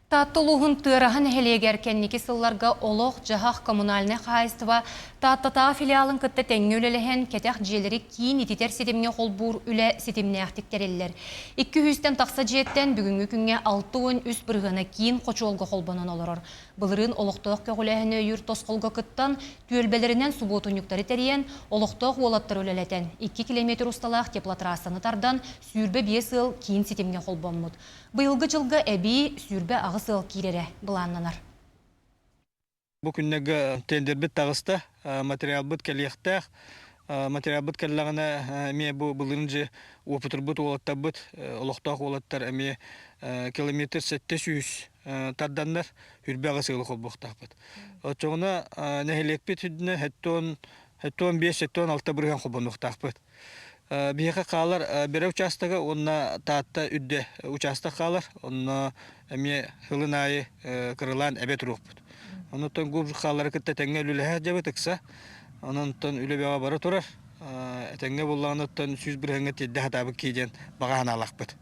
Таатта улууһун Тыараһа нэһилиэгэр кэнники сылларга олох-дьаһах коммунальнай хаһаайыстыба Тааттатааҕы филиалын кытта тэҥҥэ үлэлэһэн, кэтэх дьиэлэри киин ититэр ситимҥэ холбуур үлэ ситимнээхтик тэриллэр. Икки сүүстэн тахса дьиэттэн бүгүҥҥү күҥҥэ 63 бырыһыана киин хочуолга холбонон олорор. Былырыын олохтоох көҕүлээһини өйүүр тосхолго кыттан, түөлбэлэринэн субуотунньуктары тэрийэн, олохтоох уолаттары үлэлэтэн, 2 километр усталаах теплотрассаны тардан, 25 ыал киин ситимҥэ холбоммут. Быйылгы дьылга эбии 28 ыал киирэрэ былааннанар. Бу күннэргэ тендербит таҕыста, материалбыт кэлиэхтээх. Материалбыт кэллэҕинэ эмиэ бу былырыын же уопутурбут уолаттарбыт, олохтоох уолаттар эмиэ километр 700 тарданнар үрбэҕи сыалы холбуохтаахпыт. Оччоҕуна нэһилиэкпит үрдүнэ 75-76 бырыһыан холбонуохтаахпыт. Биһиэхэ хаалар Бэрэ учаастага уонна Таатта үрдэ учаастак хаалар. Онно эмиэ сылын аайы кыралаан эбэ туруохпут. Онуттан губ хаалары кытта тэҥҥэ үлэлэһэ дьабыт ыкса. Онон үлэ бөҕө бара турар. Этэҥҥэ буллаҕына оттон 100 бырыһыаҥҥа тиэрдэ сатаабыт киһи диэн баҕа санаалаахпыт.